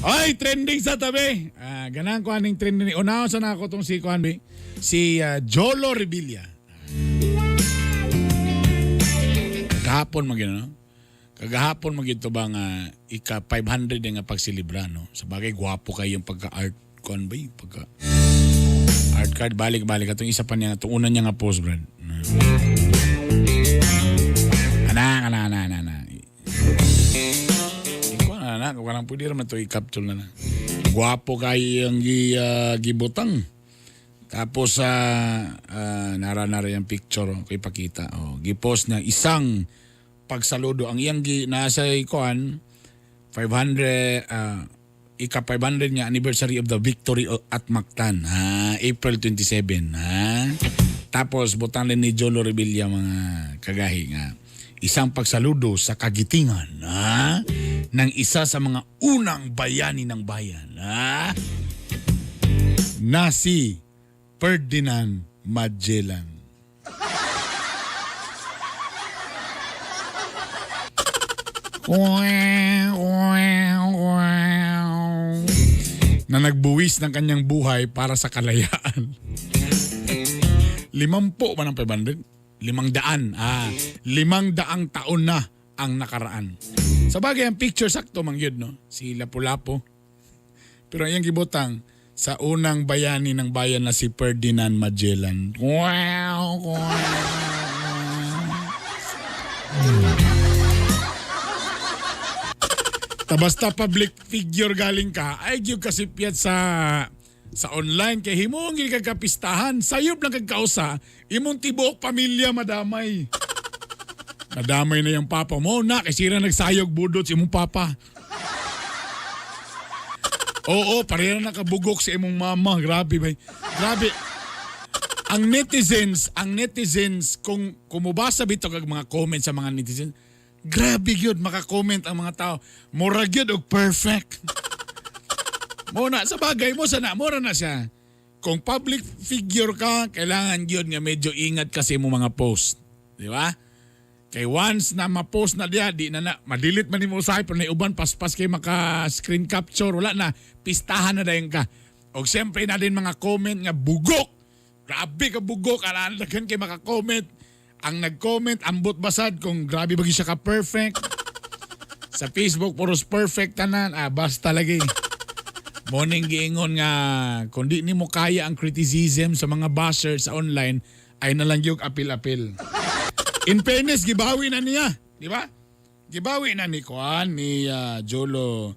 Ay, trending sa tabi. Ah, ganahan ko aning trending. Unahon sa na ako tong si Kuan bi. Si Jolo Revilla. Kagahapon man gyud, no? Kagahapon man gyud to ba nga ika 500 nga pagsilibra, no? Sa bagay gwapo kay yung pagka art kuan ba yung pagka art card, balik-balik atong isa pa niya, atong una niya nga post, brad. Ana ana ana ana ana. Ikaw na na, kung walang pwede raman to i-capture na na. Gwapo kay ang gibutang. Tapos sa nara-nara yung picture, oh, kay pakita. Oh, gipost niya isang pagsaludo ang iyang gi nasa ikuan 500 ika 500 nga anniversary of the victory at Mactan, ha, April 27, ha. Tapos butang din ni Jolo Revilla, mga kagahi, nga isang pagsaludo sa kagitingan, ha, ng isa sa mga unang bayani ng bayan, ha, na si Ferdinand Magellan. Na nagbuwis ng kanyang buhay para sa kalayaan. 50 ba ng 500? 500. Ah, 500 taon na ang nakaraan. Sa bagay, ang picture sakto man yun, no? Si Lapu-Lapu. Pero ang iyang gibutang sa unang bayani ng bayan na si Ferdinand Magellan. Wow, wow. Ta basta public figure galing ka, ay gyud kasi piyat sa online kay himong gid kag kapistahan, sayop lang kag kausa, imong tibuok pamilya madamay. Nadamay na yung papa mo na kay sira nagsayog budot si imong papa. Oo, pareha na nakabugok si imong mama. Grabe bay. Grabe. Ang netizens kung kumubasa bitaw kag mga comment sa mga netizens, grabe gyud maka-comment ang mga tao. Mura gyud og perfect. Mo na sa bagay mo sana mura na siya. Kung public figure ka, kailangan gyud nga medyo ingat kasi mo mga post. Di ba? Kay once na ma-post na diya, di na na, ma-delete man nimo usahay, pero na uban paspas kay maka screen capture, wala na, pistahan na dayon ka. Og siyempre na din mga comment nga bugok. Grabe ka bugok, alaan daghan kay maka-comment. Ang nag-comment, ambot basad kung grabe ba gyud siya ka perfect. Sa Facebook, puros perfect tanan. Ah, basta lagi. Morning giingon nga kung di nimo kaya ang criticism sa mga bashers sa online, ay nalang yung apil-apil. In fairness, gibawi na niya, di ba? Gibawi na ni Kuan, ni Jolo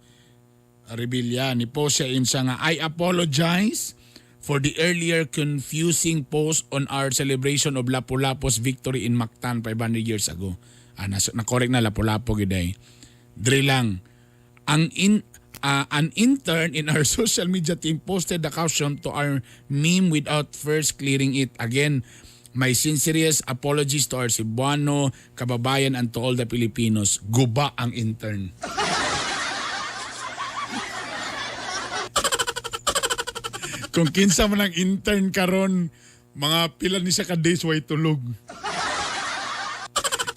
Revilla, ni post siya in siya nga, "I apologize for the earlier confusing post on our celebration of Lapu-Lapu's victory in Mactan 500 years ago." Ah, na-correct na Lapu-Lapu giday. Dre lang. Ang in an intern in our social media team posted the caption to our meme without first clearing it. Again, my sincerest apologies to our Cebuano kababayan and to all the Filipinos. Guba ang intern. Kung kinsa man ang intern karon, mga pila ni siya ka days way tulog.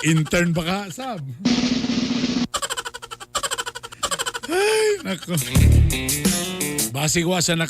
Intern ba ka, sab? Ay, nako. Basig wa sa